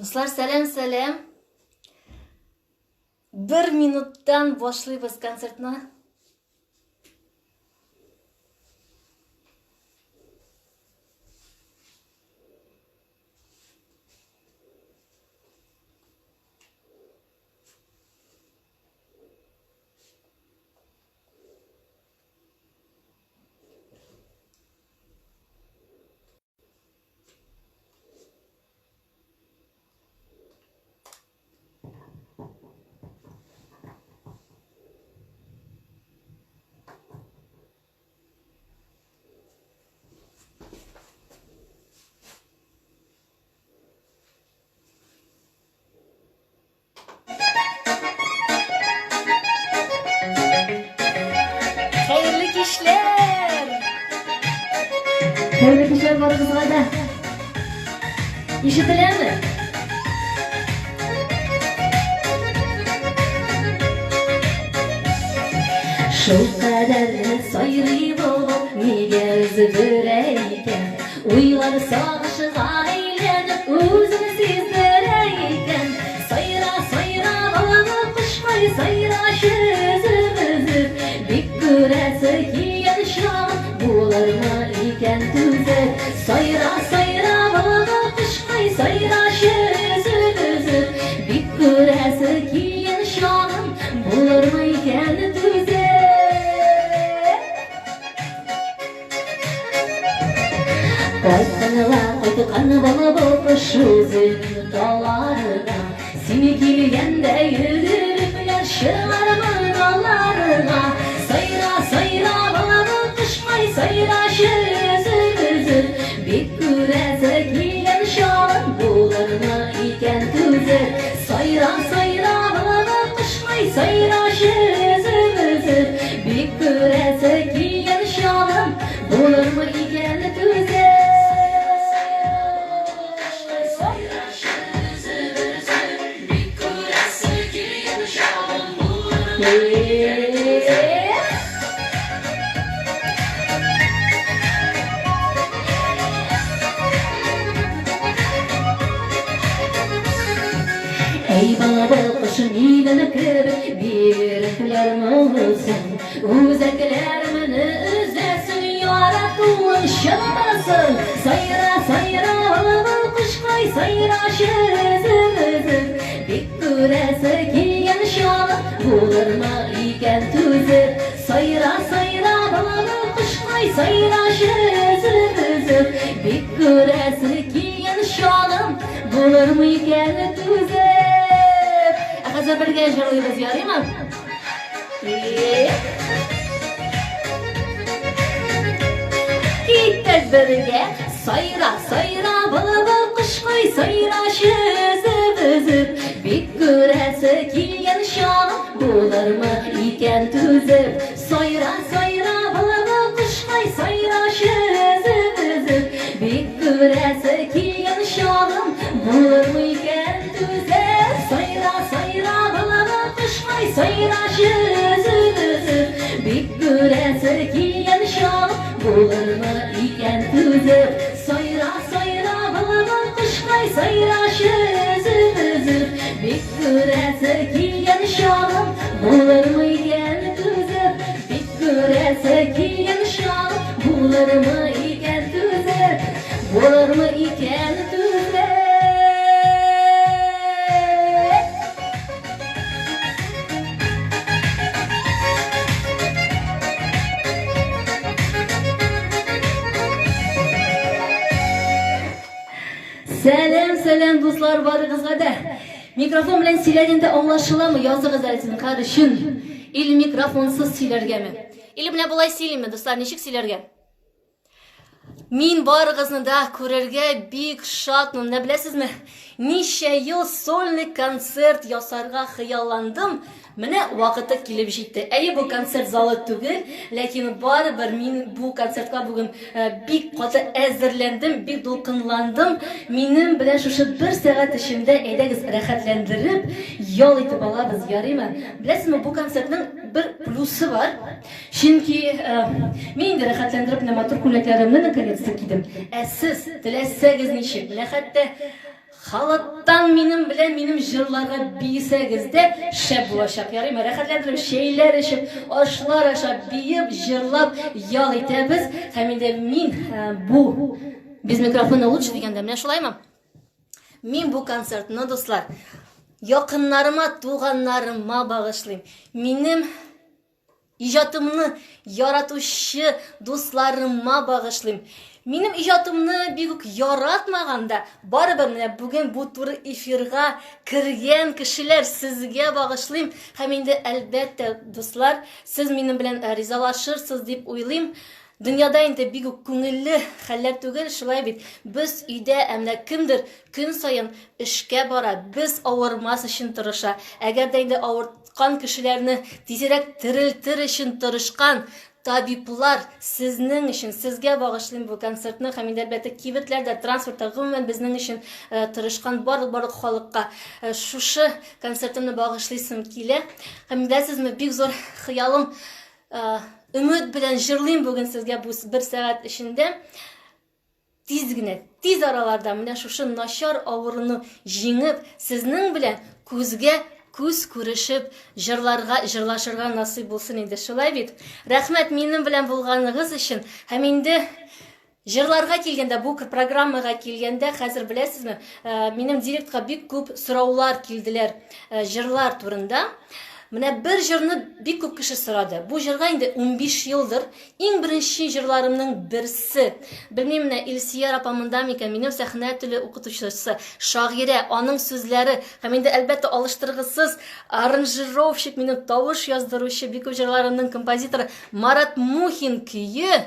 Дуслар, сәлам, сәлам. Бер минуттан башлыйбыз концертны. Хәерле кичләр! Хәерле кичләр барыгызга да. Ишетеләме? Шул кадәрле сайрый булып, нигә өздерә икән? Уйлар сагышга әйләнеп, үзен сиздерә икән. Сайра, сайра, балалы кошкай, сайрачы өзеп-өзеп, бик күрәсе килгән чагын булырмы икән түзеп? Сайра, сайра, балалы кошкай, сайрачы өзеп-өзеп, бик күрәсе килгән чагын булырмы икән түзеп? Кайтканла кайткан булып кош үзен таларга. Сине килгәндә йөгерепләр чыгармын аларга. Сайра, сайра, балалы кошкай, сайрачы өзеп өзеп. Бик күрәсе килгән чагын булырмы икән түзеп? Сайра, сайра, балалы кошкай, сайрачы өзеп өзеп. Бик күрәсе килгән чагым булырмы икән түзеп? Әй балабыл кош минем кебек бигрәкләр моңлысың, Үзәкләремне өзәсең, яратуың чынмысың? Сайра, сайра, былбыл кошкай, сайрачы өзеп өзеп, Бик күрәсе килгән чагым булырмы икән түзеп? Сайра, сайра, былбыл кошкай, сайрачы өзеп өзеп, Бик күрәсе килгән чагым булырмы икән түзеп? Ә хәзер бергә җырлыйбыз, ярыймы? Киттек бергә, сайра, сайра, былбыл кошкай, сайрачы өзеп өзеп, бик күрәсе килгән чагым булырмы икән түзеп? Сайра, сайра, былбыл кошкай, сайрачы өзеп өзеп, бик күрәсе килгән чагым булырмы икән түзеп? Сайра, сайра, былбыл кошкай, сайрачы өзеп өзеп, бик күрәсе килгән чагым булырмы икән түзеп? Сайра, сайра, былбыл кошкай, сайрачы өзеп өзеп, бик күрәсе килгән чагым булырмы икән түзеп? Бик күрәсе килгән чагым булырмы икән түзеп? Булырмы икән түзеп? Сәлам, сәлам, дуслар, барыгызга да. Микрофон белән сөйләгәндә аңлашыламы? Языгыз әле зинһар өчен. Или микрофонсыз сөйләргәме? Или менә болай сөйлиме, дуслар, ничек сөйләргә? Мин барыгызны да күрергә бик шатмын. Менә беләсезме, ничә ел сольный концерт ясарга хыялландым. Менә вакыты килеп җитте. Әйе, бу концерт залы түгел, ләкин барыбер мин бу концертка бүген э, бик каты әзерләндем, бик дулкынландым. Минем белән шушы бер сәгать эчендә әйдәгез рәхәтләндереп, ял итеп алабыз, ярыймы? Беләсезме, бу концертның бер плюсы бар. Чөнки мин инде рәхәтләндереп менә матур күлмәкләремне наконец-то кидем. Ә сез теләсәгез ничек, менә хәтта Халаттан минем белән минем җырларга биесәгез дә шәп булачак. Ярыймы? Рәхәтләндереп чәйләр эчеп, ашлар ашап, биеп, җырлап ял итәбез. Һәм инде мин бу без микрофонны лучше дигәндә менә шулаймы? Мин бу концертны, дуслар, якыннарыма, туганнарыма багышлыйм. Минем Иҗатымны яратучы дусларыма багышлыйм. Минем иҗатымны бик үк яратмаган да, барыбер менә бүген бу туры эфирга кергән кешеләр сезгә багышлыйм. Һәм инде әлбәттә, дуслар, сез минем белән ризалашырсыз дип уйлыйм. Дөньяда инде бик үк күңелле хәлләр түгел, шулай бит. Без өйдә, ә менә кемдер көн саен эшкә бара, без авырмас өчен тырыша. Әгәр дә инде авырткан кешеләрне тизрәк терелтер өчен тырышкан табиблар сезнең өчен, сезгә багышлыйм бу концертны һәм инде әлбәттә кибетләрдә, транспортта, гомумән безнең өчен тырышкан барлык-барлык халыкка шушы концертымны багышлыйсым килә. Һәм беләсезме, бик зур хыялым Өмет белән җырлыйм бүген сезгә бу бер сәгать эчендә. Тиз генә, тиз араларда менә шушы начар авыруны җиңеп, сезнең белән күзгә күз күрешеп, җырларга, җырлашырга насыйп булсын инде. Шулай бит? Рәхмәт минем белән булганыгыз өчен. Һәм инде Җырларга килгәндә, бу программага килгәндә, хәзер беләсезме, минем директка бик күп сораулар килделәр җырлар турында. Менә бер җырны бик күп кеше сорады. Бу җырга инде 15 елдыр иң беренче җырларымның берсе. Белмим, менә Илсөяр апа монда микән, минем сәхнә теле укытучысы, шагыйрә, аның сүзләре һәм инде әлбәттә алыштыргысыз аранжировщик, минем тавыш яздыручы, бик күп җырларымның композиторы Марат Мухин көе.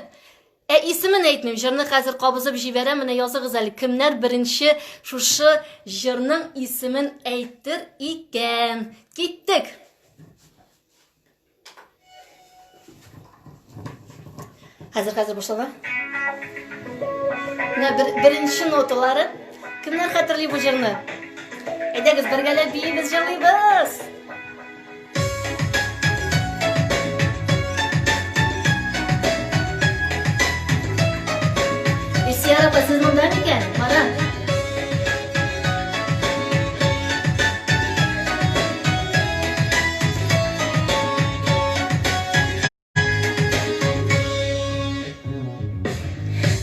Ә исемен әйтмим, җырны хәзер кабызып җибәрәм, менә языгыз әле, кемнәр беренче шушы җырның исемен әйтер икән. Киттек! Хәзер, хәзер башлана. Менә бер, беренче ноталары. Кемнәр хәтерли бу җырны? Әйдәгез, бергәләп биибез, җырлыйбыз! Илсөяр апа, сез монда микән? Марат.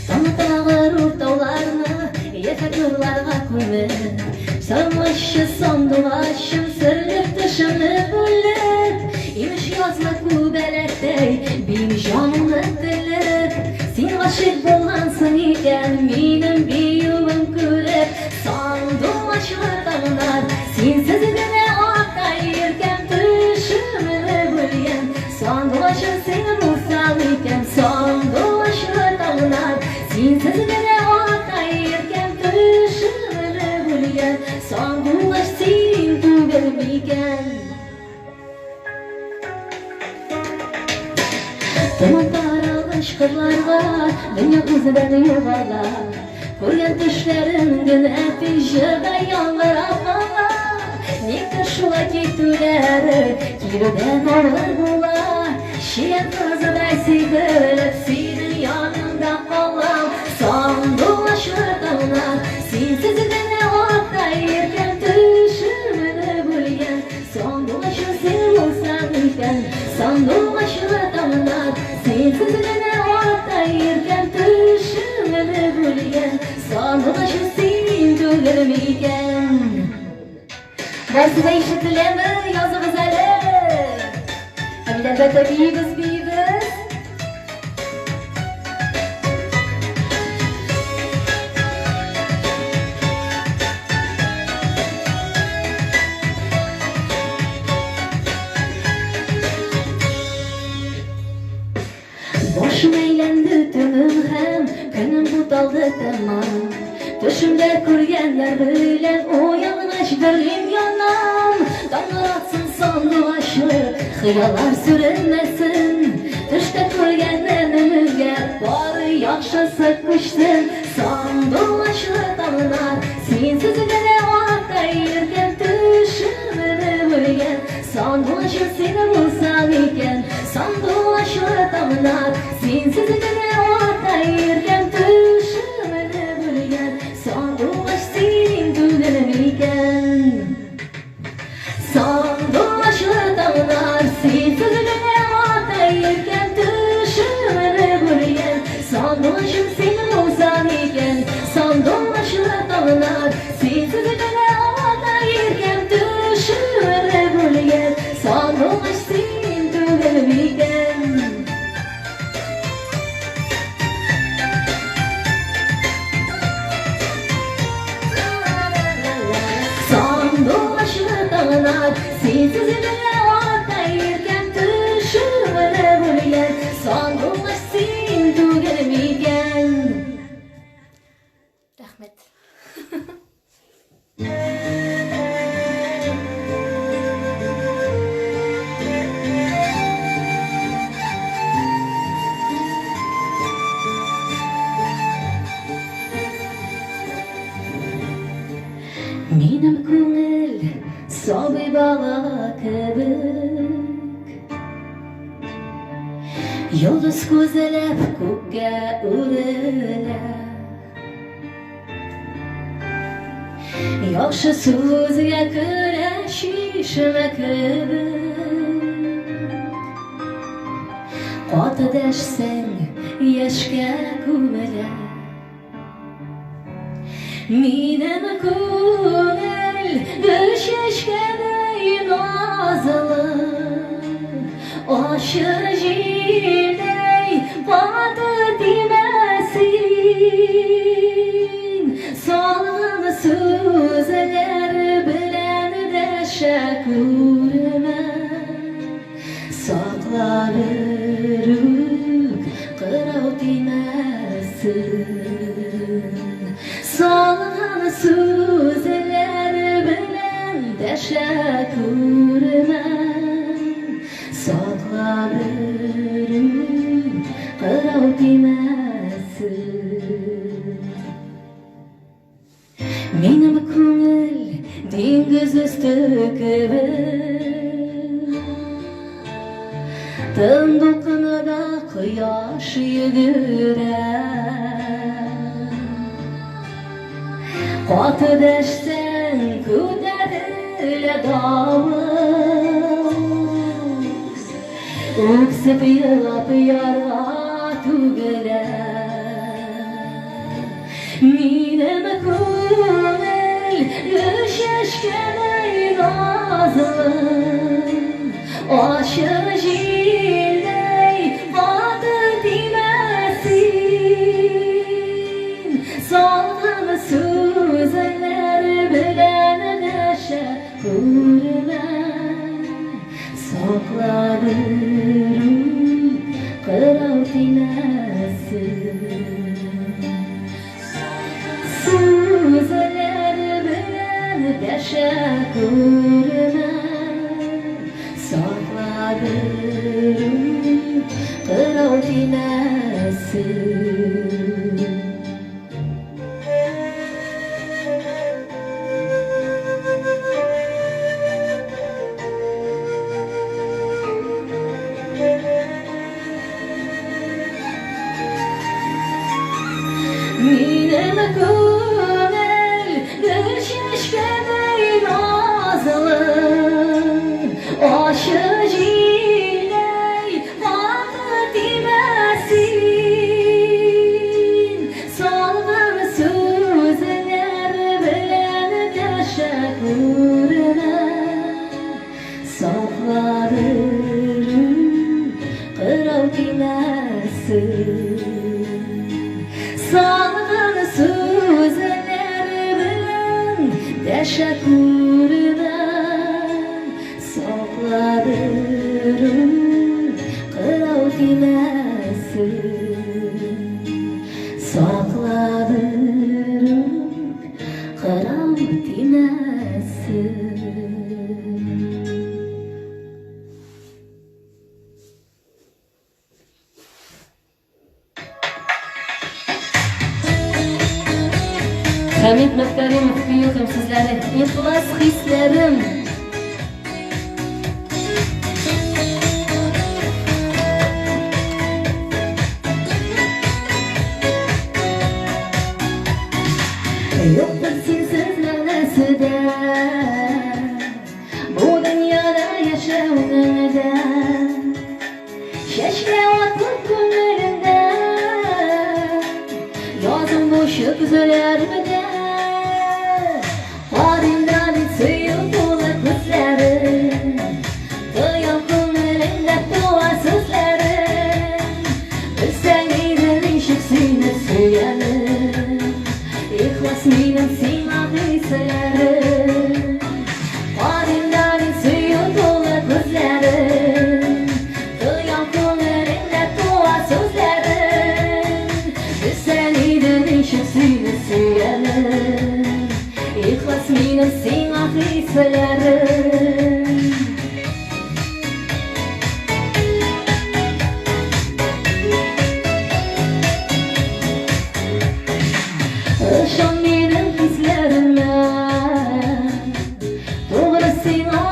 Таныта горур тауларны, Ефәк нурларга күмеп, Сармашчы сандугачым, Серле төшемне бүлеп, Имеш язмы күбәләктәй, Бим җанымны телеп, Син гашыйк булгансың икән, Минем биюем күреп, Сандугачлы таңнар, Синсез генә ата иркәм, Төшемне бүлгән, Сандугачым син булсаң икән, Сандугачлы таңнар, Синсез генә ата иркәм, Төшемне бүлгән, Сандугач син түгел микән? Томан таралгач кырларга, Дөнья күздән югала. Күргән төшләрем генә тик җырда яңгырап кала. Никтер шулай китүләре килүдән авыр була. Чия кызыдай сикереп синең яныңда калам. Сандугачлы таңнар, синсез генә ата иркәм төшемне бүлгән. Сандугачым син булсаң икән, сандугачлы таңнар, синсез генә ата иркәм төшемне бүлгән, сандугачым син түгел микән? Барысы да ишетеләме? Языгыз әле! Һәм әлбәттә биибез, биибез! Башым әйләнде төнем һәм көнем буталды тәмам. Төшемдә күргәннәр белән уянгач дөрлим янам. Таңнар атсын сандугачлы, хыяллар сүрелмәсен. Төштә күргәннән өмергә бары яхшысы күчсен. Сандугачлы таңнар, синсез генә ата иркәм төшемне бүлгән. Сандугачым син булсаң икән, сандугачлы таңнар, синсез генә ата иркәм төшемне бүлгән. Сандугач син түгел. бала кебек. Йолдыз күзәләп күккә үрелә. Яхшы сүзгә керә чишмә кебек. Каты дәшсәң, яшькә күмелә. Минем күңел гөл чәчкәдәй назлы, Ачы җилдәй каты тимә син. Салган сүзләр белән дәшә күрмә. Сакла берүк, кырау тимәсен. Салган сүзләр белән дәшә күрмә. Сакла берүк, кырау тимәсен. Минем күңел диңгез өсте кебек. Тын дулкынында кояш йөгерә. Каты дәшсәң күтәрелә давыл. Үксеп елап ярга түгелә. Минем күңел гөл чәчкәдәй назлы, Ачы җилдәй каты тимә син. Салкын сүзләр белән дәшә күрмә. Сакла берүк, кырау тимәсен. Сүзләр белән дәшә күрмә. Сакла берүк, кырау тимәсен. Минем күңел гөл чәчкәдәй назлы, Ачы җилдәй каты тимә син. Салган сүзләр белән дәшә күрмә. Сакла берүк, кырау тимәсен. Салган сүзләр белән дәшә күрмә. Сакла берүк, кырау тимәсен. Сакла берүк, кырау тимәсен. Хәмит Мәткәримов көе һәм сүзләре Ихлас хисләрем. Юктыр синсез мәгънәсе дә Бу дөньяда яшәүнең дә. Чәчкә атып күңелемдә Язым бу көзләремдә. Карыйм да мин сөю тулы күзләрен, Тоям күңелемдә туа сүзләрен. Белсәң иде ничек сине сөямин, Ихлас минем сиңа хисләрем. Карыйм да мин сөю тулы күзләрен, Тоям күңелемдә туа сүзләрен. Белсәң иде ничек сине сөямин, Ихлас минем сиңа хисләрем. Ышан минем хисләремә, Тугры сиңа.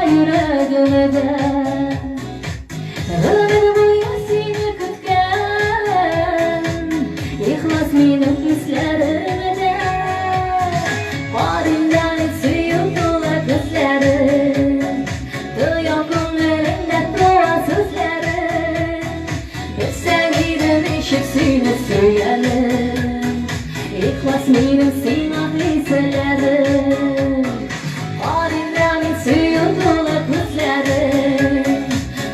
сөйгәнем, Ихлас минем сиңа хисләрем. Карыйм да мин сөю тулы күзләрем,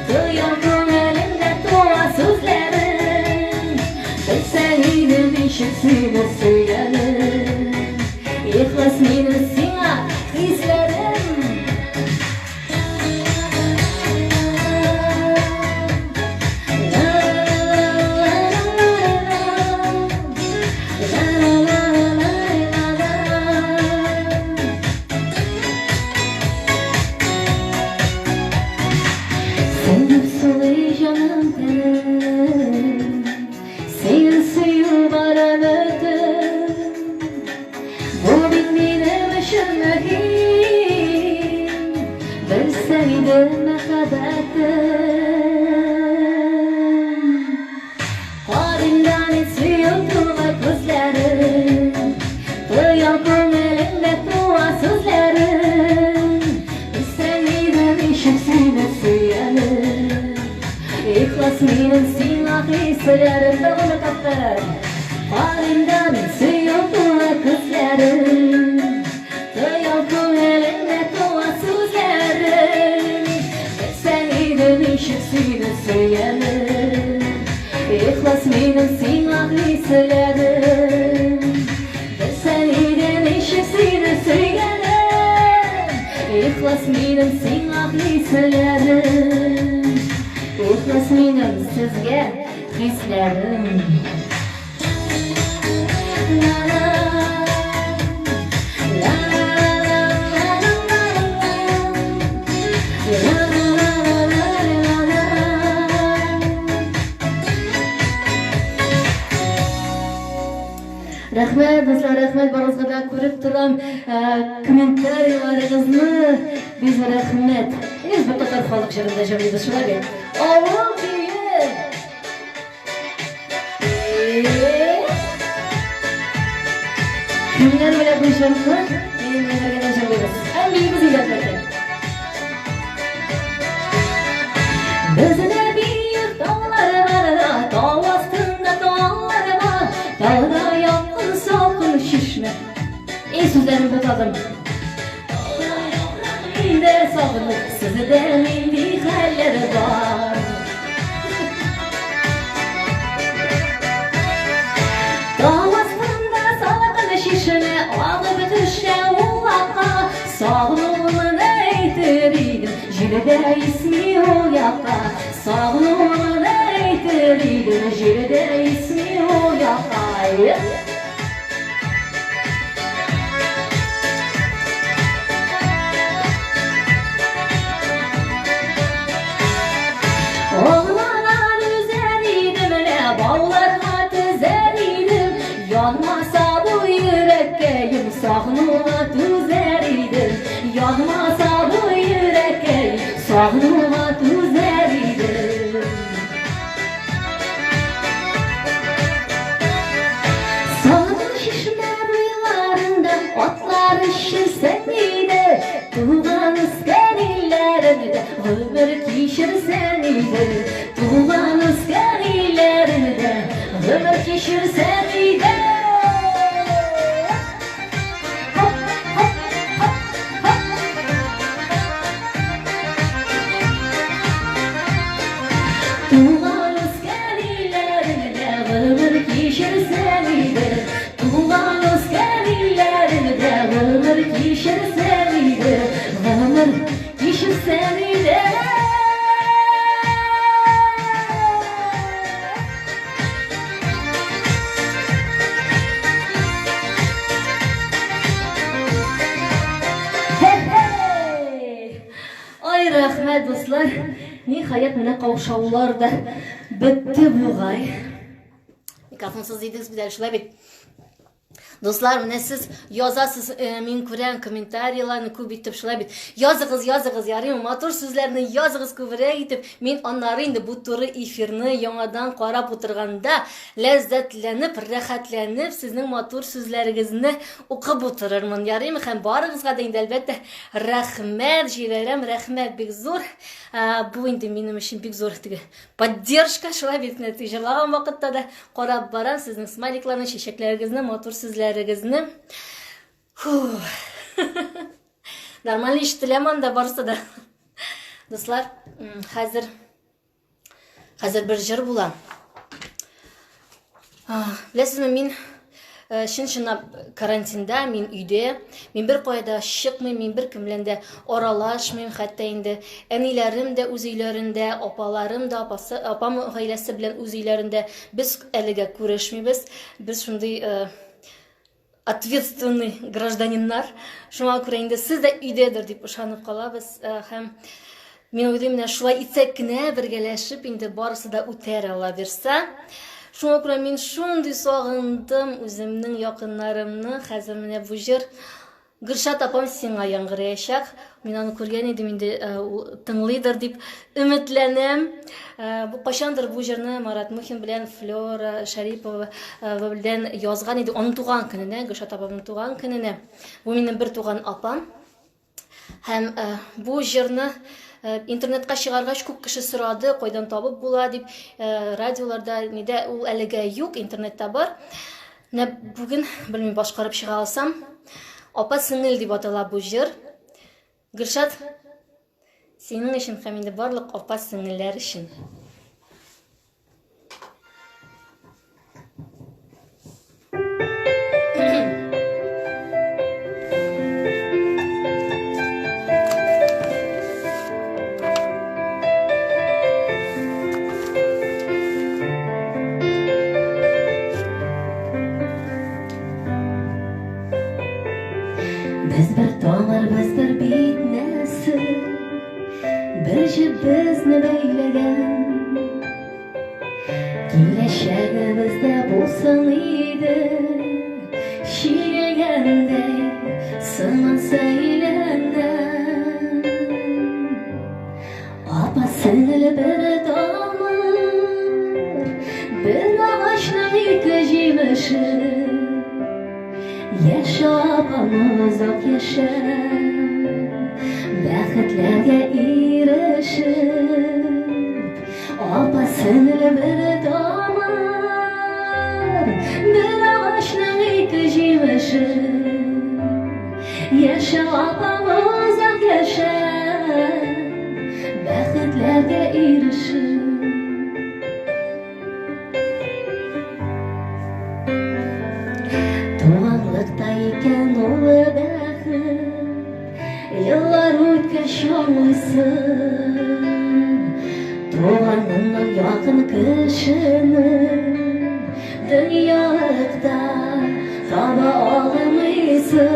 Тоям күңелемдә туа сүзләрем. Белсәң иде ничек сине сөйгәнем, Ихлас минем сиңа хисләрем. Сеңеп сулый җаным тәнем, Сине сөю бар өметем. Бу бит минем өчен мөһим, Белсәң иде мәхәббәтем. Карыйм да мин сөю тулы күзләрен, Тоям күңелемдә туа сүзләрен. Белсәң иде ничек сине сөямен, Ихлас минем сиңа хисләрем. Тагын бер тапкыр. Карыйм да мин сөю тулы күзләрен, Тоям күңелемдә туа сүзләрен. Белсәң иде ничек сине сөямен, Ихлас минем сиңа хисләрем. Белсәң иде ничек сине сөйгәнем, Ихлас минем сиңа хисләрем. Ихлас минем сезгә хисләрем. Рәхмәт, дуслар, рәхмәт барыгызга да, күреп торам комментарийларыгызны. Без рәхмәт. Без бер татар халык җырын да җырлыйбыз, шулай бит? Авыл көе! Кемнәр белә бу җырны? Минем белән бергә җырлыйбыз. Һәм биибез инде, әлбәттә. Бездә биек таулар бар да, тау астында таллар бар, тауда якын салкын чишмә. Эй, сүзләрен бутадым. Инде сагынып, сездә нинди хәлләр бар? Тау астында салкын чишмә агып төшә улакка, Сагынуымны әйтер идем, җилдә исми ул якка. Сагынуымны әйтер идем, җилдә исми ул якка. Алмалар өзәр идем, лә бауларга тезәр идем. Янмаса бу йөрәккәем, сагынуга түзәр идем. Янмаса бу йөрәккәем, сагынуга түзәр идем. Сагыну чишмә буйларында атлар эчерсәң иде, Туган үскән илләреңдә гомер кичерсәң иде. Туган үскән илләреңдә гомер кичерсәң иде. Хоп, хоп, хоп, хоп. Туган үскән илләреңдә гомер кичерсәң иде. Туган үскән илләреңдә гомер кичерсәң иде. Гомер кичерсәң иде. Хе-хей! Ай, рәхмәт, дуслар. Ниһаять, менә каушаулар да бетте бугай. Микрофонсыз дидегез бит әле, шулай бит? Дуслар, менә сез язасыз, мин күрәм комментарийларны күп итеп шулай бит. Языгыз, языгыз, ярыймы? Матур сүзләрне языгыз күбрәк итеп. Мин аннары инде бу туры эфирны яңадан карап утырганда, ләззәтләнеп, рәхәтләнеп сезнең матур сүзләрегезне укып утырырмын, ярыймы? Һәм барыгызга да инде әлбәттә рәхмәт җибәрәм, рәхмәт бик зур. Бу инде минем өчен бик зур теге поддержка, шулай бит, менә җырлаган вакытта да карап барам сезнең смайликларны, чәчәкләрегезне, матур сүзләрегезне. Фу. Нормально ишетеләме анда барысы да? Дуслар, хәзер хәзер бер җыр була. Беләсезме, мин чын-чынлап карантинда, мин өйдә, мин бер кая да чыкмыйм, мин беркем белән дә аралашмыйм, хәтта инде әниләрем дә үз өйләрендә, апаларым да, апасы, апам гаиләсе белән үз өйләрендә. Без әлегә күрешмибез. Без шундый ответственный гражданиннар. Шуңа күрә инде сез дә өйдәдер дип ышанып калабыз. Һәм мин уйлыйм, менә шулай итсәк кенә бергәләшеп инде барысы да үтәр, Алла бирса. Шуңа күрә мин шундый сагындым үземнең якыннарымны. Хәзер менә бу җыр Гөлшат апам сиңа яңгыраячак. Мин аны күргән идем инде, ул тыңлыйдыр дип өметләнәм. Бу кайчандыр бу җырны Марат Мухин белән Флера Шәрипова белән язган иде. Аның туган көненә, Гөлшат апамның туган көненә. Бу минем бер туган апам. Һәм бу җырны интернетка чыгаргач күп кеше сорады, кайдан табып була дип. Радиоларда нидә ул әлегә юк, интернетта бар. Менә бүген, белмим, башкарып чыга алсам, Апа сеңел дип атала бу җыр. Гөлшат, синең өчен һәм инде барлык апа сеңелләр өчен. Без бер тамыр, без бер бит нәсел, Бер җеп безне бәйләгән. Киләчәгебездә булсын иде, Чигелгәндәй сыман сәйләннән. Апа сеңел бер тамыр, бер агачның ике җимеше. Яшә, апам, озак яшә, бәхетләргә ирешеп. Апа сеңел бер тамыр, бер агачның ике җимеше. Яшә, апам, озак яшә, бәхетләргә ирешеп. Туганлыкта икән ул бәхет, еллар үткәч аңлыйсың. Туганыңнан якын кешене Дөньялыкта таба алмыйсың.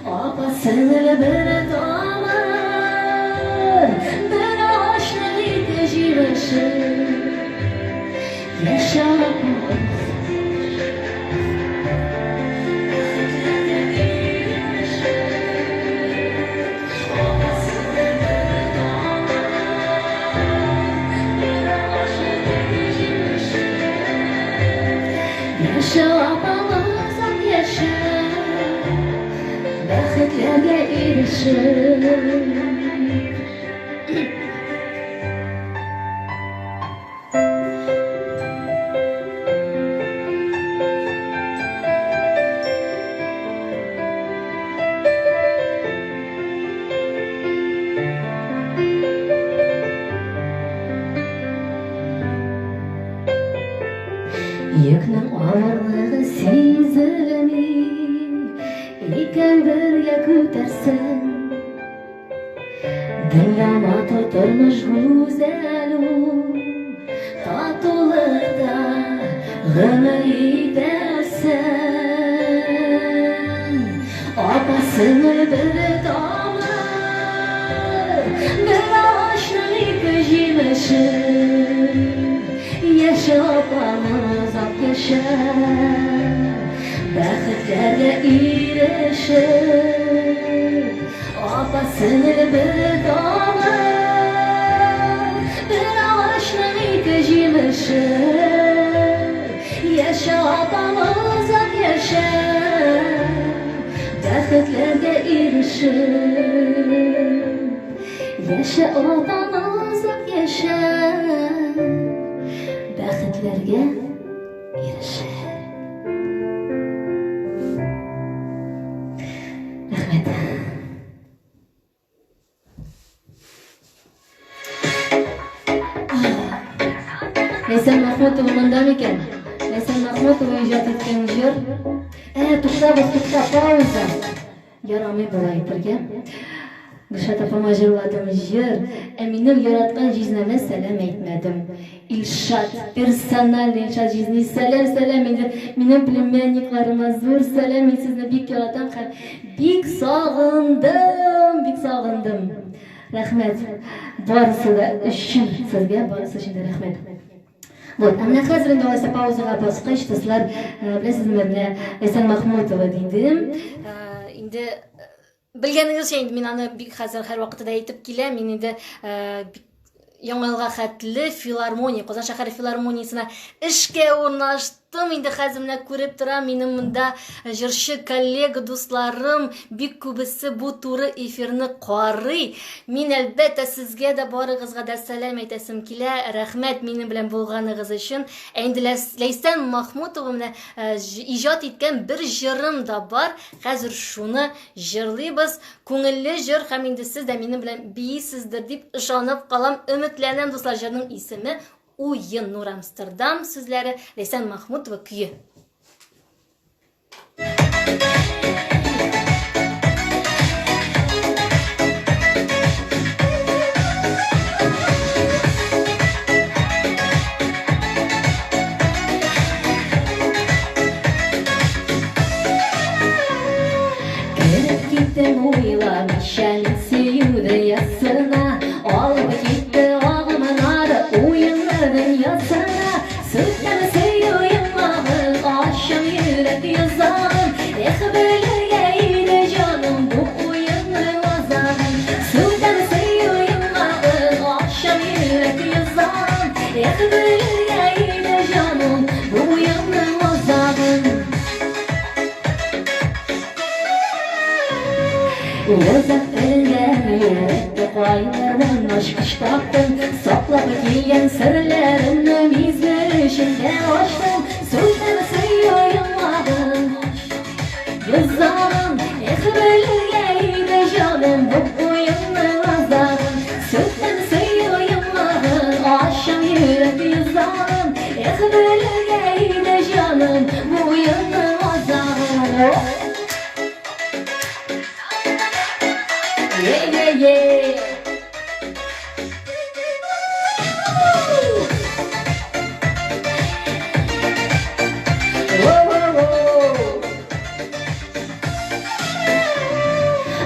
Апа сеңел бер тамыр, бер агачның ике җимеше. Яшә, Яшә, апам, озак яшә, бәхетләргә ирешеп. Йөкнең авырлыгы сизелми, икәү бергә күтәрсәң. Дөнья матур, тормыш гүзәл ул, татулыкта гомер итәсең. Апа сеңел бер тамыр, бер агачның ике җимеше. Яшә, апа. Ватаны озак яшә, бәхетләргә ирешеп, апа сеңел бер тамыр, бер агачның ике җимеше. Яшә, апам, озак яшә, бәхетләргә ирешеп. Яшә, апам, озак яшә, бәхетләргә ирешеп. Рәхмәт. Ләйсән Мәхмүтова монда микән? Ләйсән Мәхмүтова иҗат иткән җыр. Ә, туктагыз, тукта, пауза. Ярамый болай әйтергә. Гөлшат апама җырладым җыр, ә минем яраткан җизнәмә сәлам әйтмәдем. Илшат, персональный Илшат җизни, сәлам, сәлам инде минем племянникларыма зур сәлам, мин сезне бик яратам һәм бик сагындым, бик сагындым. Рәхмәт. Барысы да өчен сезгә, барысы өчен дә рәхмәт. Вот, ә менә хәзер инде алайса паузага баскач, дуслар, беләсезме, менә Ләйсән Махмутова дидем. Инде белгәнегезчә инде мин аны бик хәзер һәрвакытта да әйтеп киләм, мин инде бик Яңа елга хәтле филармония, Казан шәһәре филармониясенә эшкә урнаштым. Инде хәзер менә күреп торам, минем монда җырчы коллега дусларым бик күбесе бу туры эфирны карый. Мин әлбәттә сезгә дә барыгызга да сәлам әйтәсем килә. Рәхмәт минем белән булганыгыз өчен. Ә инде Ләйсән Махмутова менә иҗат иткән бер җырым да бар. Хәзер шуны җырлыйбыз. Күңелле җыр һәм инде сез дә минем белән биисездер дип ышанып калам, өметләнәм, дуслар. Җырның исеме Уен Нур Амстердам сүзләре Ләйсән Махмутова көе. Кереп киттем уйламыйча мин сөю дөньясына, Алып китте агымнар уенлы дөньясына. Сүтәм сөю йомгагын, ачам йөрәк йозагын, Эх, белергә иде җаным бу уенның азагын. Сүтәм сөю йомгагын, ачам йөрәк йозагын, Эх, белергә иде җаным бу уенның азагын. Йозак эленгән йөрәккә кайлардан ачкыч таптым, Саклап килгән серләремне мизгел эчендә ачтым. Сүтәм сөю йомгагын, йозагын, Эх, белергә иде җаным бу уенның азагын. Сүтәм сөю йомгагын, ачам йөрәк йозагын, Эх, белергә иде җаным бу уенның азагын. Е-е-е!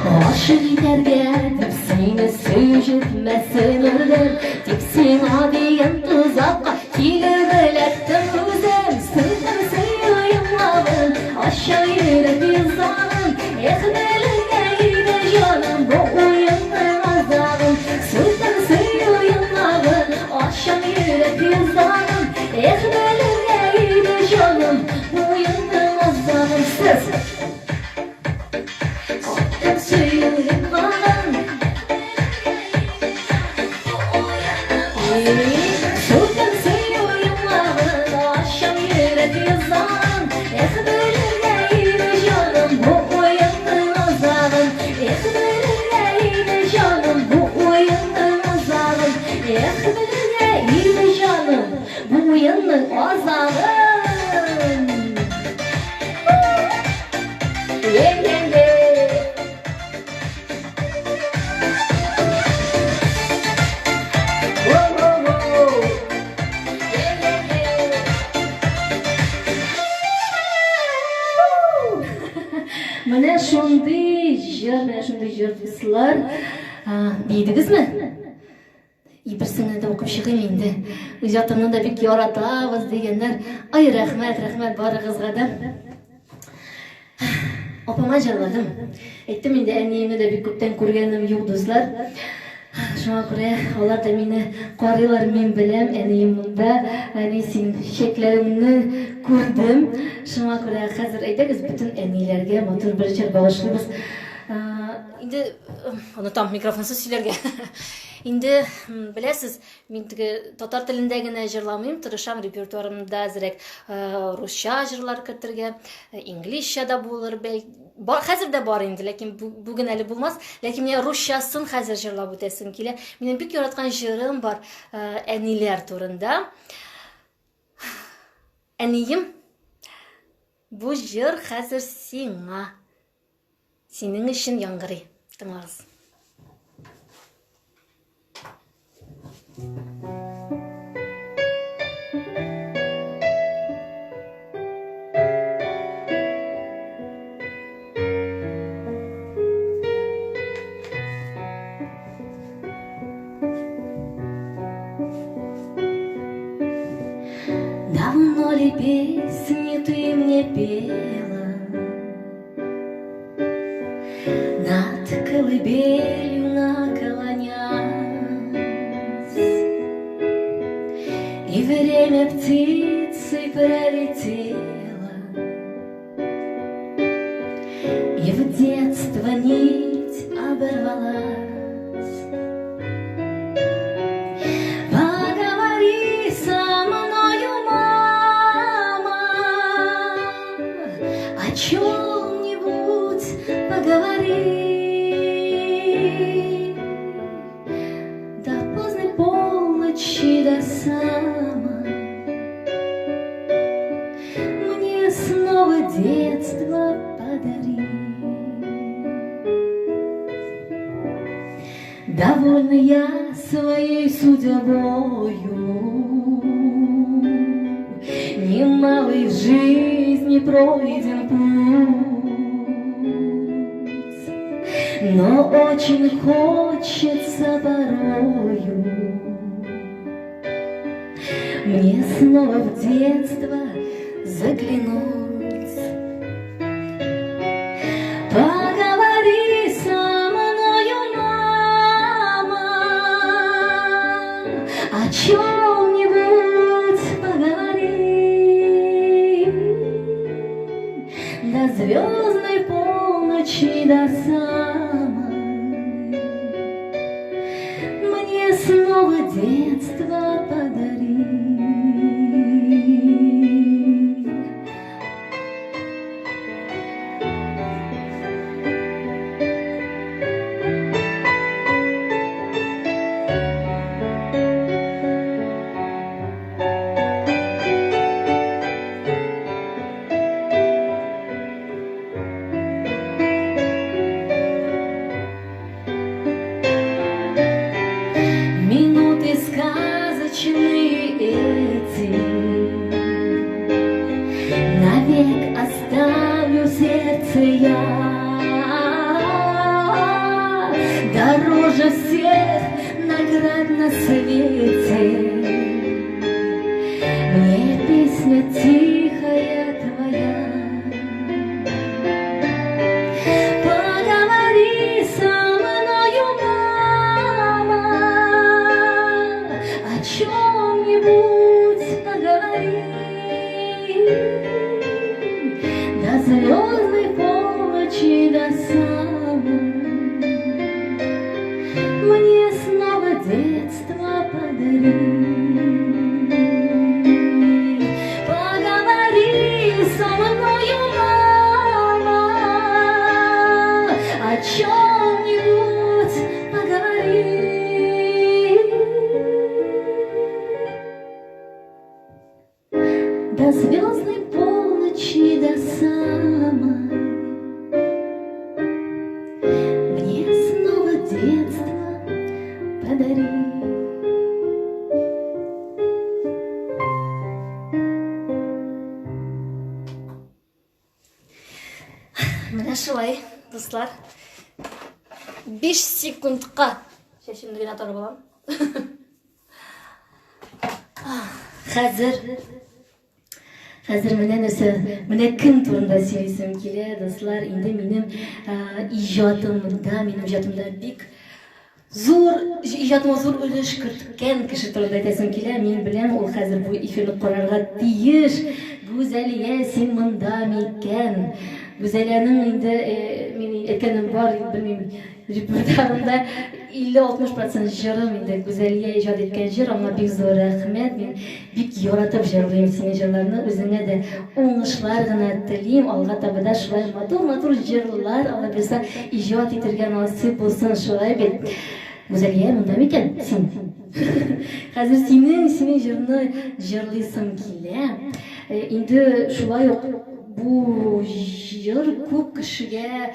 Гашыйк итәргә дип сине сөю җитмәсен үлдем, Тик сиңа дигән тозакка килеп эләктем үзем. Сүтәм сөю йомгагын, ача йөрәк йозагын, Эх, белергә иде җаным бу уенның азагын. Сүтәм сөю йомгагын, ачам йөрәк йозагын, Эх, белергә иде җаным бу уенның азагын. Сез! Сүтәм сөю йомгагын. Сүтәм сөю йомгагын, ачам йөрәк йозагын, Эх, белергә иде җаным бу уенның азагын. Эх, белергә иде җаным бу уенның азагын. Эх, белергә иде җаным бу уенның азагын. Е-е-е! Воу-воу-воу! Е-е-е! Менә шундый җыр, менә шундый җыр, дуслар. Биедегезме? И берсен дә укып чыгыйм инде. Үз атымны да бик яратабыз дигәннәр. Ай, рәхмәт, рәхмәт барыгызга да. Апама җырладым. Әйттем инде, әниемне дә бик күптән күргәнем юк, дуслар. Шуңа күрә алар да мине карыйлар, мин беләм, әнием монда. Әни, син чәчәкләреңне күрдем. Шуңа күрә хәзер әйдәгез бөтен әниләргә матур бер җыр багышлыйбыз. Инде онытам микрофонсыз сөйләргә. Инде беләсез, мин теге татар телендә генә җырламыйм, тырышам репертуарымда әзрәк русча җырлар кертергә, инглизчә дә булыр, бар, хәзер дә бар инде, ләкин бүген әле булмас. Ләкин менә русчасын хәзер җырлап үтәсем килә. Минем бик яраткан җырым бар, әниләр турында. Әнием, бу җыр хәзер сиңа. Синең өчен яңгырый. Тыңлагыз. Давно ли песни ты мне пела? Над колыбелью наклонясь, И время птицы пролетело, И в детство нить оборвалась. Поговори со мною, мама, о чем-нибудь поговори. До поздней полночи, до самой Мне снова детство подари. Довольна я своей судьбою, Немалый в жизни пройден путь, Но очень хочется порою Мне снова в детство заглянуть. Поговори со мною, мама, о чем-нибудь поговори. До звездной полночи, до самой Мне снова детство подари. Минуты сказочные эти Навек оставлю в сердце я. Дороже всех наград на свете Мне песня тихая твоя. Поговори со мною, мама, о чем-нибудь поговори. До звездной полночи, до самой Мне снова детство подари. Поговори со мною, мама, о чем-нибудь поговори. До звездной полночи, до самой Мне снова детство подари. Менә шулай, дуслар. 5 секундка чәчемне генә тарып алам. Хәзер Хәзер менә нәрсә, менә кем турында сөйлисем килә, дуслар, инде минем иҗатымда, минем иҗатымда бик зур, иҗатыма зур өлеш керткән кеше турында әйтәсем килә. Мин беләм, ул хәзер бу эфирны карарга тиеш. Гүзәлия, син монда микән? Гүзәлиянең инде мин әйткәнем бар, белмим, Репертуарымда 50-60 процент җырым инде Гүзәлия иҗат иткән җыр, аңа бик зур рәхмәт. Мин бик яратып җырлыйм синең җырларны, үзеңә дә уңышлар гына телим. Алга таба да шулай матур-матур җырлар, Алла бирса, иҗат итергә насыйп булсын, шулай бит. Гүзәлия, монда микән син? Хәзер синең, синең җырны җырлыйсым килә. Инде шулай ук бу җыр күп кешегә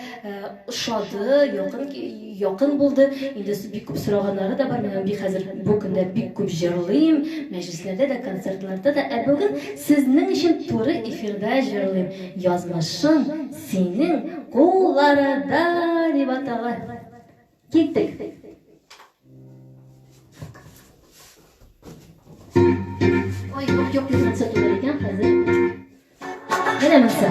ошады, якын якын булды. Инде бик күп сораганнары да бар. Мин аны бик хәзер бу көндә бик күп җырлыйм, мәҗлесләрдә дә, концертларда да. Ә бүген сезнең өчен туры эфирда җырлыйм. Язмышым синең кулларда дип атала. Киттек. Ой, юк, юк, юк, түгел икән хәзер. Менә монысы.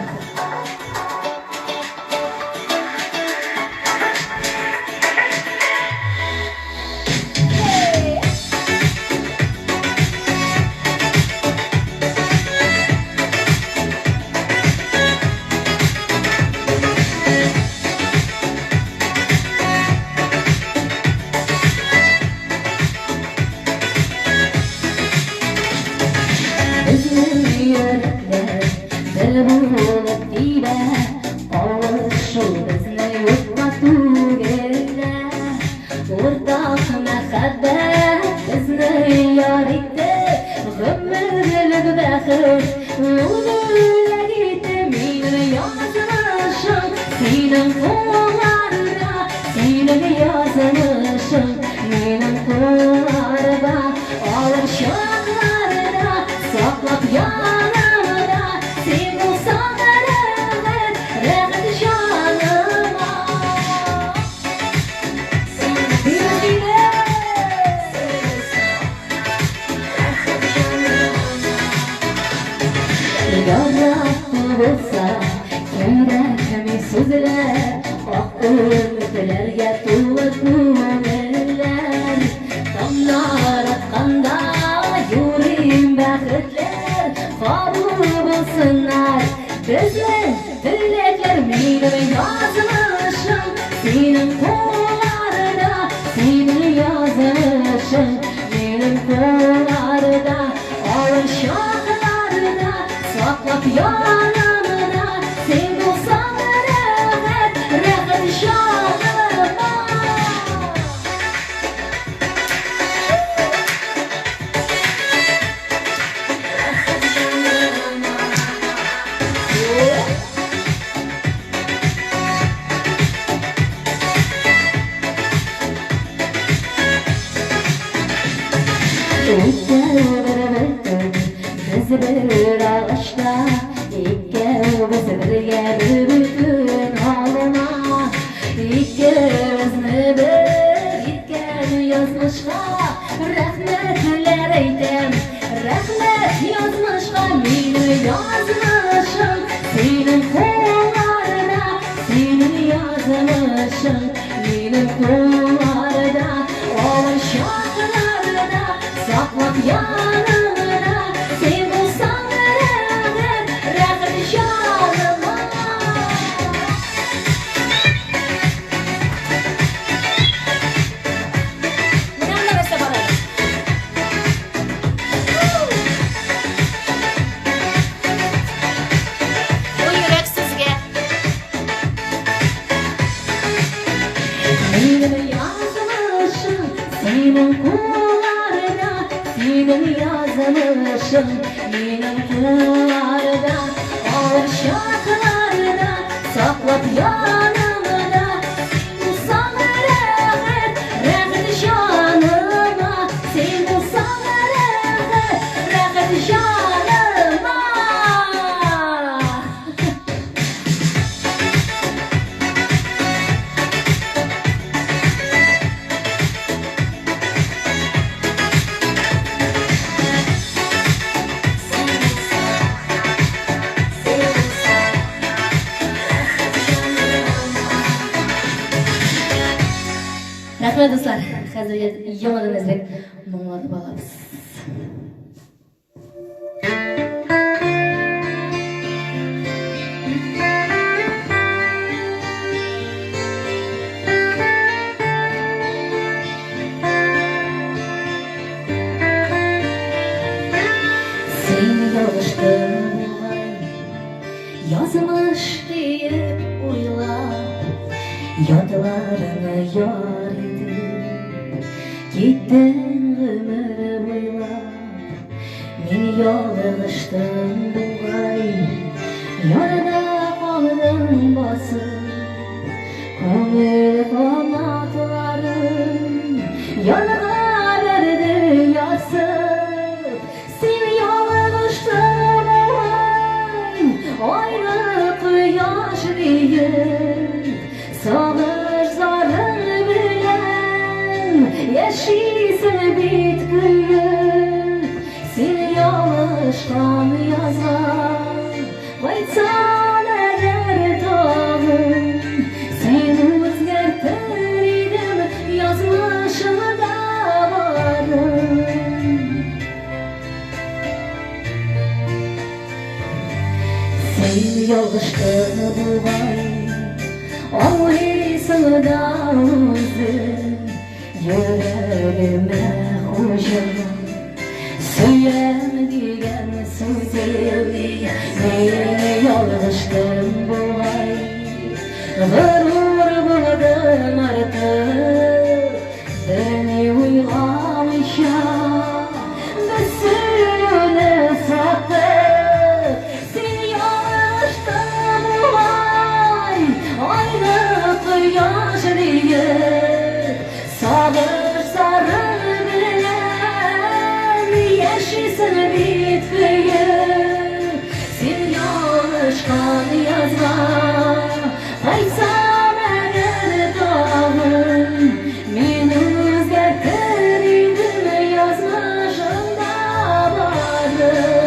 Безнең йөрәкләр бер булып тибә, Кавышу безне юкка түгел дә. Уртак мәхәббәт безне яр итте, Гомерлек бәхет ул бүләк итте. Минем язмышым синең кулларда, Синең язмышың минем кулларда. Авыр чакларда саклап янымда, Син булсаң рәхәт, рәхәт җаныма. Яратты булса, кирәкми сүзләр, Ак өметләргә тулы күңелләр. Таңнар атканда юрыйм бәхетләр, Кабул булсыннар безнең теләкләр. Минем язмышым синең кулларда, Синең язмышың минем кулларда. Авыр чакларда саклап янымда, Син булсаң рәхәт, рәхәт җаныма. Икәү бер бөтен, без бер агачта, Икәүбез бергә бер бөтен алма. Икебезне бер иткән язмышка Рәхмәтләр әйтәм, рәхмәт язмышка. Минем язмышым синең кулларда, Синең язмышың минем кулларда. Авыр чакларда саклап яныңда, Син булсаң рәхәт, рәхәт җаныма. Менә монда нәрсә бар әле. Бу йөрәк сезгә. Минем язмышым синең кулларда, Синең язмышың минем кулларда. Авыр чакларда саклап янымда, Син булсаң рәхәт, рәхәт җаныма. Син булсаң рәхәт, рәхәт җаныма. Ә менә, дуслар, хәзер яңадан әзрәк моңланып алабыз. Син ялгыштың бугай, язмыш диеп уйлап, ятларыңа яр итеп, киттең гомер буйлап. Мин ялгыштым бугай, ярда калдым басып, күңел канатларым янга бәрде ярсып. Син ялгыштың бугай, айлы кояш диеп, сагыш зарың белән яшисең бит көеп. Син ялгышкан язга, кайтсам әгәр тагын, син үзгәртер идем язмышымда барын. Син ялгыштың бугай, аңлыйсың да үзең, йөрәгемә хуҗа. Сөям дигән сүзем, мин ялгыштым бугай. Горур булдым артык, берни уйламыйча, без сөюне саттык. Син ялгыштың бугай, айлы кояш диеп, сагыш зарың белән яшисең бит көеп. Син ялгышкан язга, кайтсам әгәр тагын, мин үзгәртер идем язмышымда барын.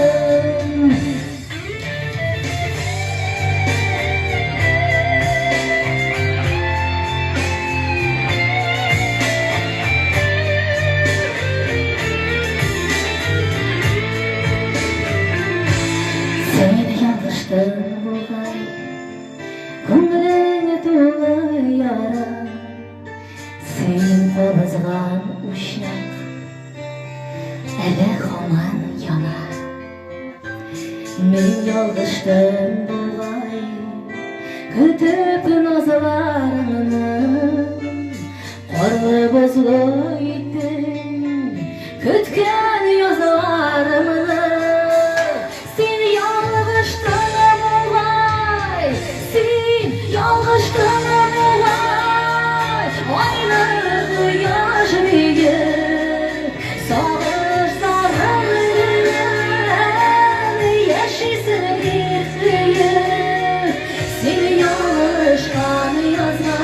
Син ялгыштың бугай, күңелең тулы яра, син кабызган учак әле һаман яна. Мин ялгыштым бугай, көтеп назларыңны, карлы бозлы иттең көткән язларымны. Син ялгыштың бугай, син ялгыштың бугай, айлы кояш диеп, сагыш зарың белән яшисең бит көеп. Син ялгышкан язга,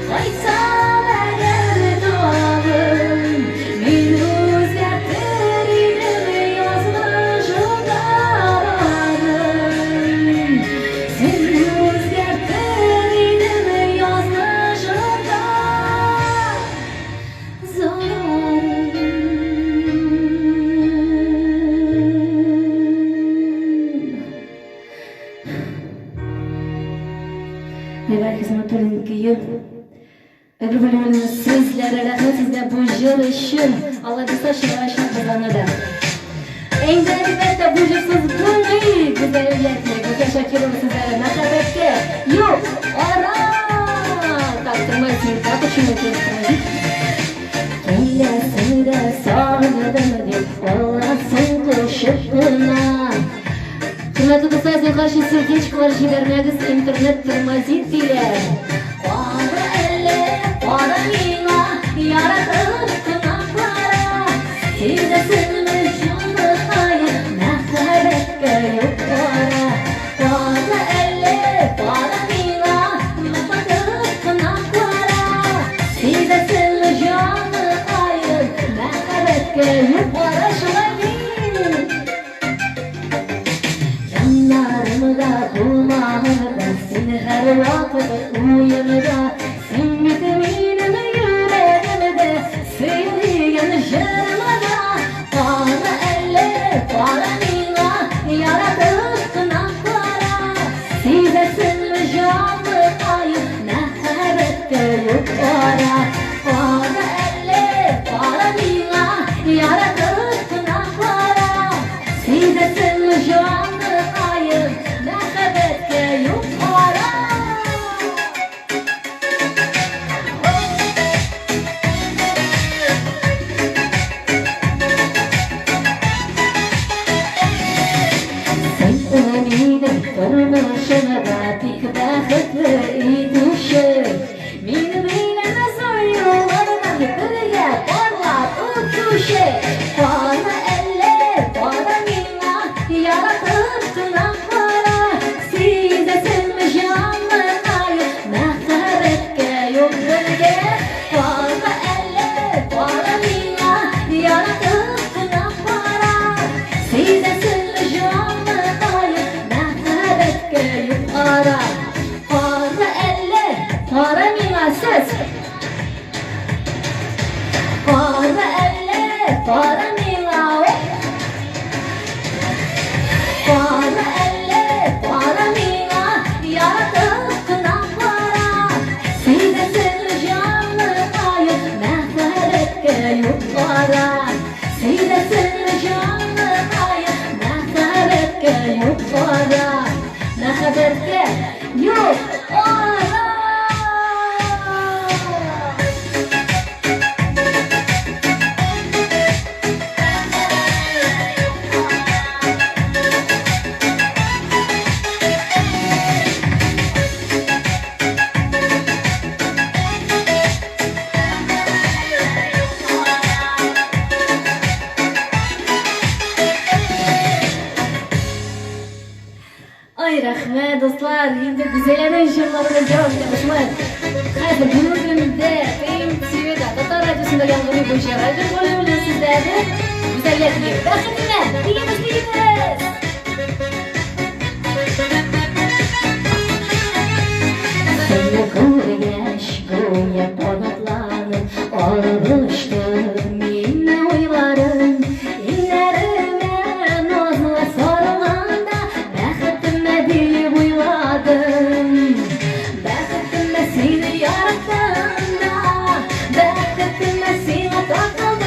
кайтсам әгәр тагын, мин үзгәртер идем язмышымда барын. Син үзгәртер идем язмышымда зарын. Айбар Хисматуллин көе. Әбүбәлүнең сүзләре, рәхмәт сезгә бу җыр өчен. Алла бирсә, чыгарачакбыз аны да. Инде, әлбәттә, бу җырсыз булмый. Гүзәл Ятьмә, Гүзәл Шакирова сүзләре мәхәббәткә юк ара. Так, тормозим, да, почему это тормозит? Киләсең дә сагындым дип, аласың кочып кына. Хөрмәтле дуслар, зинһар өчен сердечкалар җибәрмәгез, интернет тормозит диләр. Кара әле, кара миңа, яратып кына кара. Сизәсеңме, җаныкаем, мәхәббәткә юк ара. Кара әле, кара миңа, яратып кына кара. Сизәсеңме, җаныкаем, мәхәббәткә юк ара, шулай бит. Яннарымда булмаганда, син һәрвакыт уемда, син бит минем. Яратып кына кара. Сизәсеңме җаныкаем, мәхәббәткә юк ара. Син генә минем тормышымда тик бәхетле итүче. Минем белән озын юллардан бергә парлап үтүче. Кара әллә, кара миңа, яратып кына кара. Сизәсеңме җаныкаем, мәхәббәткә юк бергә. Кара әллә, кара миңа, яратып кына кара. Сизәсеңме җаныкаем, мәхәббәткә юк ара. Кара әллә, кара миңа сез. Кара әллә, кара миңа, Кара әллә, кара миңа, яратып кына кара. Сизәсеңме җаныкаем, мәхәббәткә юк ара. Сизәсеңме җаныкаем, мәхәббәткә юк ара. Мәхәббәткә юк ара. Ай, рәхмәт, дуслар! Инде Гүзәләнең җырлары белән дәвам итәбез. Шулай хәзер бүгенге көндә ТМТВда, Татар радиосында яңгырый бу җыр. Айгөл Галиуллина сездәге Гүзәлгә телим. Бәхетеңә! Биибез, биибез! Сине күргәч, гүя канатланып алып очты мине уйларым. Иңнәремә назлы сарылганда бәхетемә диеп уйладым. Бәхетемә сине яраттым да, бәхетемә сиңа тартылдым.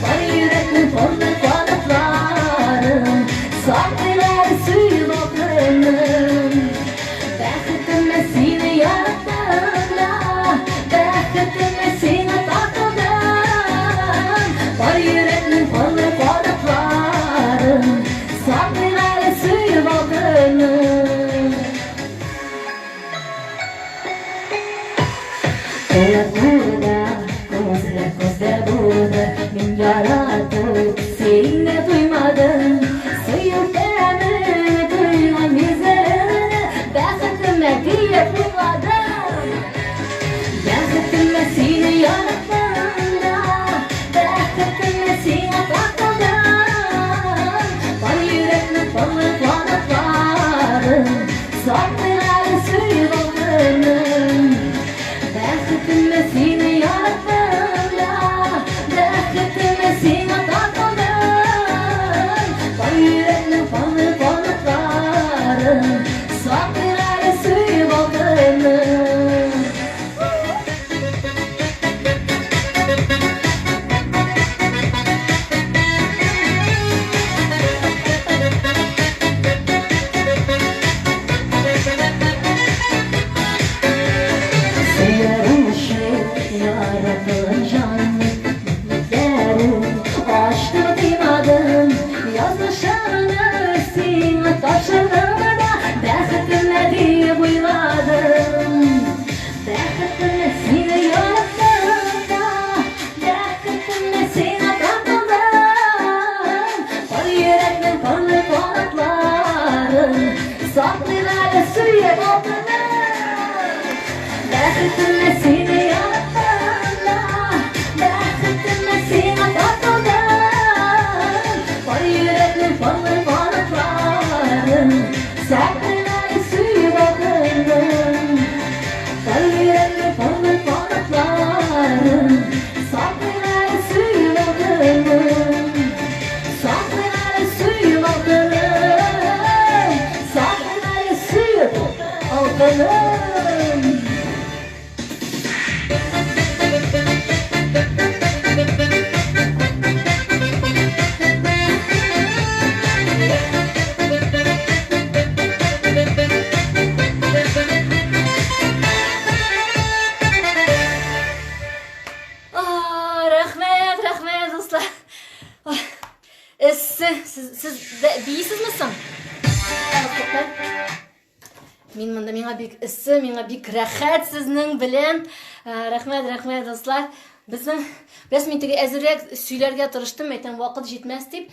Бар йөрәкнең парлы канатларын саклыйлар сөеп алтыным. Бәхетемә сине яраттым да, бәхетемә сиңа тартылдым. Бар йөрәкнең парлы канатларын саклыйлар сөеп алтыным. Куллар кулда, күзләр күздә булды, мин яратып сине туймадым. Сөю тәме тойган йөзләреңне бәхетемә диеп уйладым. Бәхетемә сине яраттым да, бәхетемә сиңа тартылдым. Бар йөрәкнең парлы канатларын саклыйлар сөеп алтыным. Бәхетемә сине яраттым да, бәхетемә сиңа тартылдым. Эссе, сез, сез дә биисезме соң? Мин монда миңа бик эссе, миңа бик рәхәт сезнең белән. Э, рәхмәт, рәхмәт, дуслар. Безнең без мин теге әзерәк сөйләргә тырыштым, әйтәм, вакыт җитмәс дип.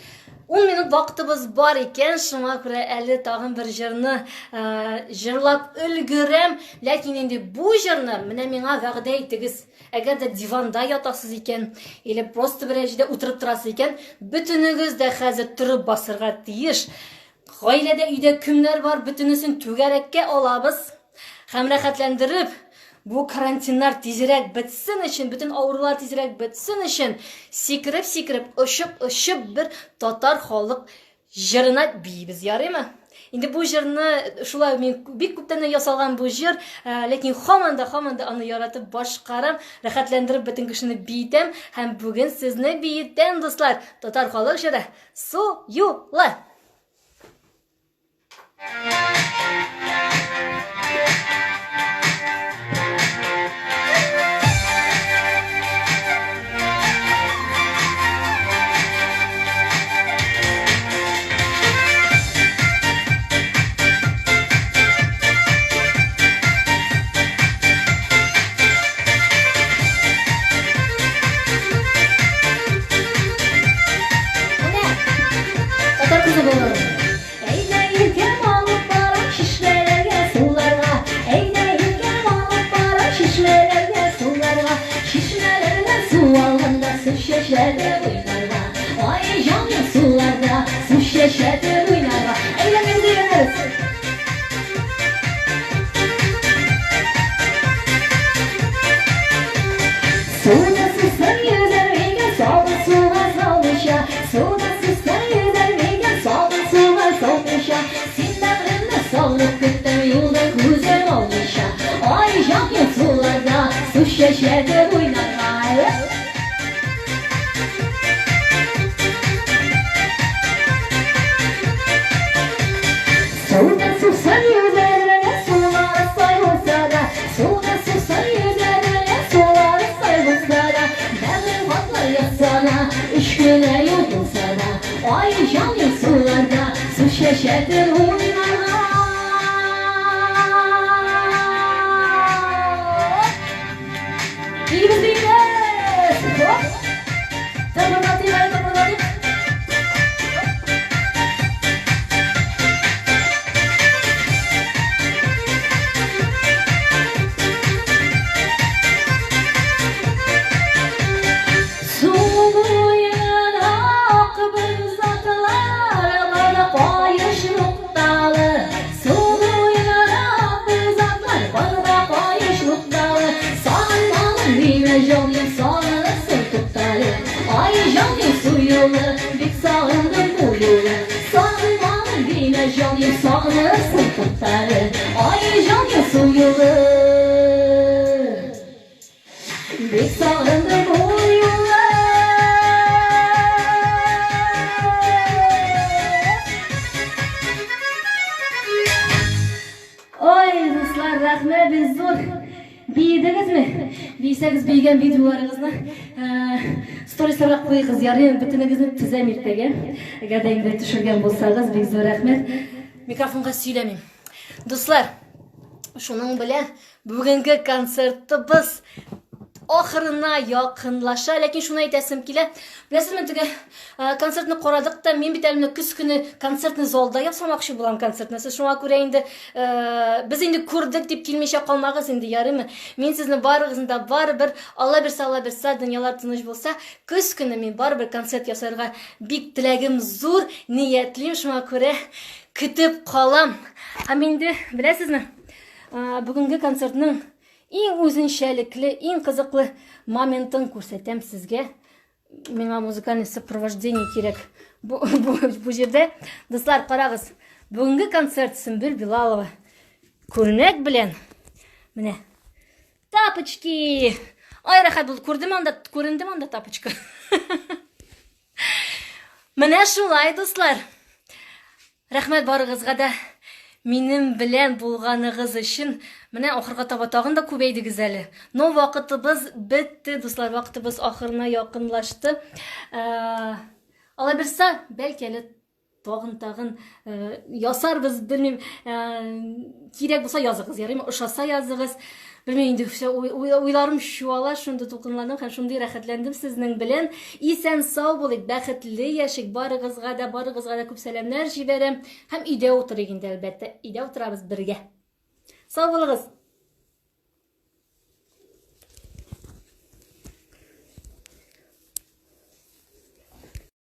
10 минут вакытыбыз бар икән, шуңа күрә әле тагын бер җырны э, җырлап өлгерәм. Ләкин инде бу җырны менә миңа вәгъдә итегез. Әгәр дә диванда ятасыз икән, или просто берәр җирдә утырып торасыз икән, бөтенегез дә хәзер торып басырга тиеш. Гаиләдә өйдә кемнәр бар, бөтенесен түгәрәккә алабыз һәм рәхәтләндереп, бу карантиннар тизрәк бетсен өчен, бөтен авырулар тизрәк бетсен өчен, сикереп-сикереп, очып-очып бер татар халык Җырына биибез, ярыймы? Инде бу җырны шулай мин бик күптәннән ясалган бу җыр, э, ләкин һаман да һаман да аны яратып башкарам, рәхәтләндереп бөтен кешене биетәм һәм бүген сезне биетәм, дуслар. Татар халык җыры Су юлы. Татар кызы булыр. Әйдә иркәм алып барам чишмәләргә, суларга. Әйдә иркәм алып барам чишмәләргә, суларга. Чишмәләрдән су алганда су чәчәде уйнарга. Ай, җаным суларда су чәчәде уйнарга. Әйләнеп йөрәбез. Суда сусар йөзәр микән, салкын суга салмыйча. Суда сусар йөзәр микән, салкын суга салмыйча. Син бәгъремне сагынып көттем, юлдан күзем алмыйча. Ай, җаным суларда су чәчәде уйнарга. Суда сусар йөзәр менә сулары сай булса да, Суда сусар йөзәр менә сулары сай булса да, Бәгырь хатлар язса да, өч кенә юл булса да, Ай, җаным суларда су чәчәтер уйнарга. Биибез, биибез! Хоп! Тыпырдатыйк әле, тыпырдатыйк. Су буена акып затлар барды каеш нукталы. Су буена акып затлар барды каеш нукталы. Сагынмадым димә, җаным, сагынырсың, туктале. Ай, җаным, су юлы, бик сагындым бу юлы. Сагынмадым димә, җаным, сагынырсың, туктале. Ай, җаным, су юлы. Бик сагындым ул юлы. Ой, дуслар, рәхмәт, бик зур. Биедегезме? Биесәгез, биегән видеоларыгызны э, сторисларга куегыз, ярый, бөтенегезне тезәм иртәгә. Әгәр дә инде төшергән булсагыз, бик зур рәхмәт. Микрофонга сөйләмим. Дуслар, шуның белән бүгенге концертыбыз ахырына якынлаша. Ләкин шуны әйтәсем килә. Беләсезме, теге э, концертны карадык та, мин бит әле менә көз көне концертны залда ясамакчы булам концертны. Сез шуңа күрә инде э, без инде күрдек дип килмичә калмагыз инде, ярыймы? Мин сезне барыгызны да барыбер, Алла бирсә, Алла бирсә, дөньялар тыныч булса, көз көне мин барыбер концерт ясарга бик теләгем зур, ниятлим, шуңа күрә көтеп калам. Һәм инде беләсезме, э, бүгенге концертның Иң үзенчәлекле, иң кызыклы моментын күрсәтәм сезгә. Миңа музыкальный сопровождение кирәк бу, бу, бу җирдә. Дуслар, карагыз. Бүгенге концерт Сөмбел Билалова күрнәк белән. Менә тапочки. Ай, рәхәт булды. Күрдем анда, күрендем анда тапочка. Менә шулай, дуслар. Рәхмәт барыгызга да минем белән булганыгыз өчен. Менә ахырга таба тагын да күбәйдегез әле. Но вакытыбыз бетте, дуслар, вакытыбыз ахырына якынлашты. Э, Алай булса, бәлки әле тагын тагын э, ясарбыз, белмим, э, кирәк булса языгыз, ярыймы, ошаса языгыз. Белмим инде, все, уйларым чуала, шундый дулкынландым һәм шундый рәхәтләндем сезнең белән. Исән сау булыйк, бәхетле яшик, барыгызга да, барыгызга да күп сәламнәр җибәрәм. Һәм өйдә утырыйк инде, әлбәттә, өйдә утырабыз бергә. Сау булыгыз!